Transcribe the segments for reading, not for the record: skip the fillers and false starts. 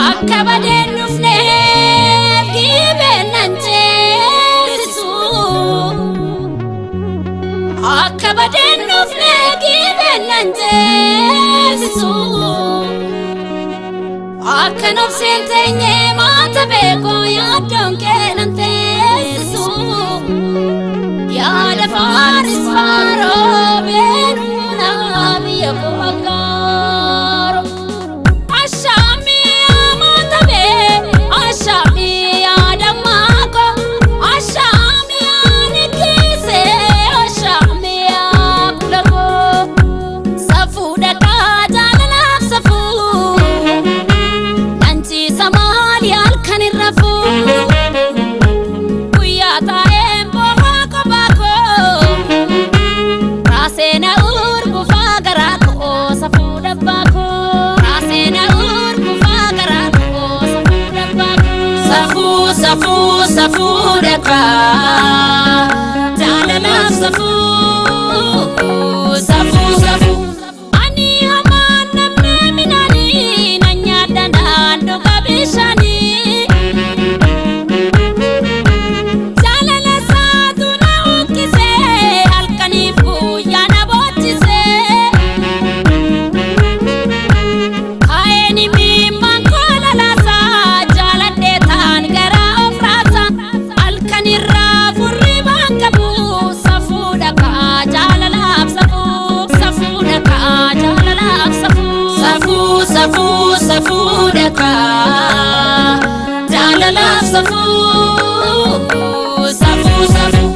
Akka badeen dhufneef gibeen nan ceesisu. Akka badeen dhufneef gibeen nan ceesisu. Akka nobseen teenyee maata beekoo yaaddoon kee nan teessisu. Yaada faaris faaroo beenuu naa biyya koo aggaaro. Ashaamiyaa maatabee, ashaamiyaa dammaako, ashaamiyaa nikkiisee, ashaamiyaa kulakoo. Safuu dhaqaa jaalalaaf safuu, nanchiisa maali halkan hin rafuu. Guyyaa taa'een boohaa kophaa koo, raasee na urgufaa garaa koo safuu dhabbaa koo. Raasee na urgufaa garaa koo safuu dhabbaa koo. Safuu, safuu, safuu dhaqaa jaalalaaf safuu, safuu, safuu. Ani hamaan namne midhaanii na nyaadha naannoo bishaanii. Jaalala isaatu na huqqisee halkaniif guyyaa na boochisee. Kaa'een imimmaan koo lalaasaa jaaladhee taan garaa of raasa. Halkanirraa furrii baan qabu safuu dhaqaa jaalalaaf safuu. Safuu dhaqaa jaalalaaf safuu. Safuu, safuu, safuu dhaqaa jaalalaaf safuu, safuu, safuu.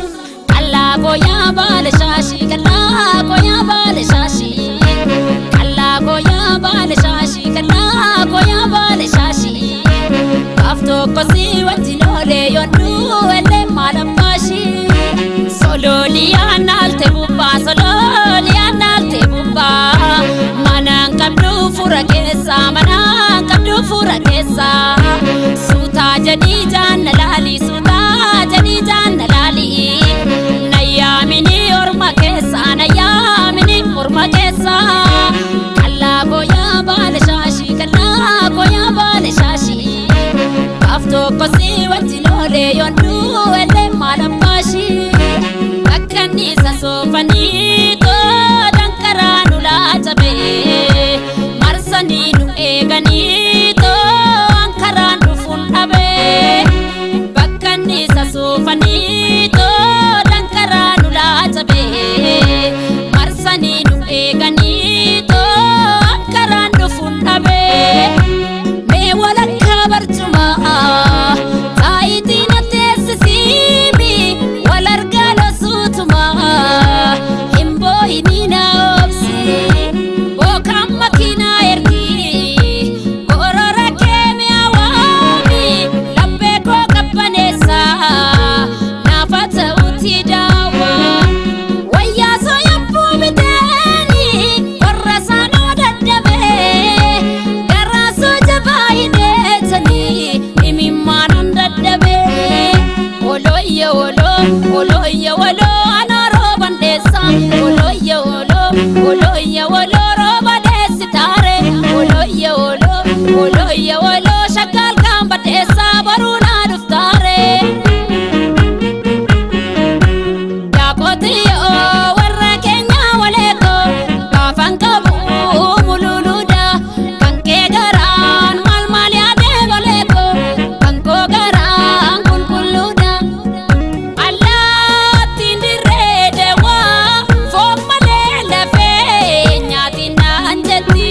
Kallaa gooyaa baala shaashii, kallaa gooyaa baala shaashii, kallaa gooyaa baala shaashii, kallaa gooyaa baala shaashii. Gaaf tokko si wajjin oolee yoonduu ellee maal abbaashii. Sololiyaa naalte bubbaa, sololiyaa naalte bubbaa. Manaan qabdu fura keessa, manaan qabdu fura keessa. Suutaa jedhii jaanna laalii, suutaa jedhii jaanna laalii. Nayyaamini orma keessa, nayyaamini orma keessa. Kallaa gooyaa baala shaashii, kallaa gooyaa baala shaashii. Gaaf tokko si wajjin oolee yoonduu ellee maal abbaashii. Bakka anniisa soofanii toodan karaa nu laacabee. Marsanii nu eeganii too'an karaan dhufuun dhabee. Bakka anniisa soofanii toodan karaa nu laacabee. Marsanii nu eeganii too'an karaan dhufuun dhabee. Mee walakkaa barcumaa taayitii na teessisiimi wal argaa losuutumaa hin boo'inii na obsi bookaan makiinaa ergi gorora kee mi'aawaami laphee koo qabbaneessa naafa ta'utti daawwa wayyaa sooyabbuu biteeni warra saanoo dadhabee garaa soo jabaa hidheetanii imimmaan dadhabee. Olooyye oloo, olooyye oloo, ana rooban dheessa. Olooyye oloo, olooyye oloo, rooba dheessi taare. Olooyye oloo, olooyye oloo, shaggaal kaan badheessa baruu naa dhuftaare. Yaaqootiyyoo warra keenya waleekoo gaafan qabu mululuudha. Kan kee garaan maal maal yaadee baleekoo kan koo garaan qulqulluudha. Allaattiin dirree deewaa foon malee lafee nyaatiin naan jetti.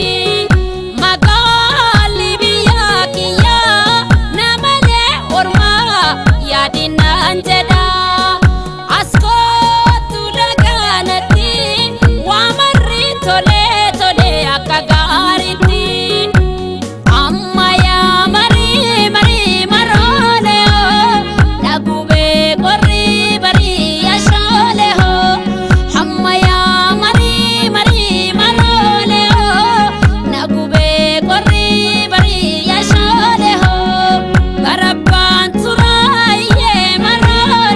Magaalli biyya kiyyaa namalee ormaa yaadin naan jedha. Askootu lagaanatti waa marri tolee tolee akka gaariitti. Amma yaa marii marii maroolee hoo dhagubee qorri barii ashoolee hoo. Amma yaa marii marii maroolee hoo dhagubee qorri barii ashoolee hoo. Barabbaan turaayyee maroolee.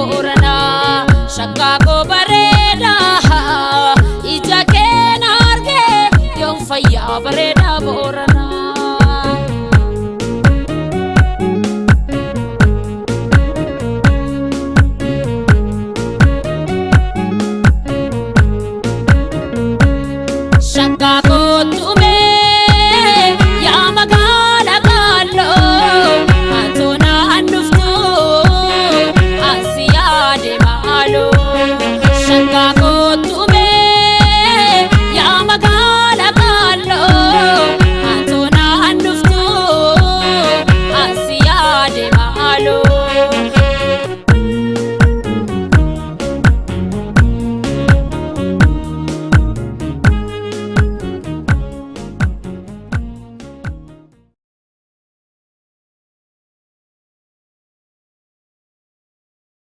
Booranaa shakkaa koo bareedaa ija kee na argee yoom fayyaa bareedaa Booranaa.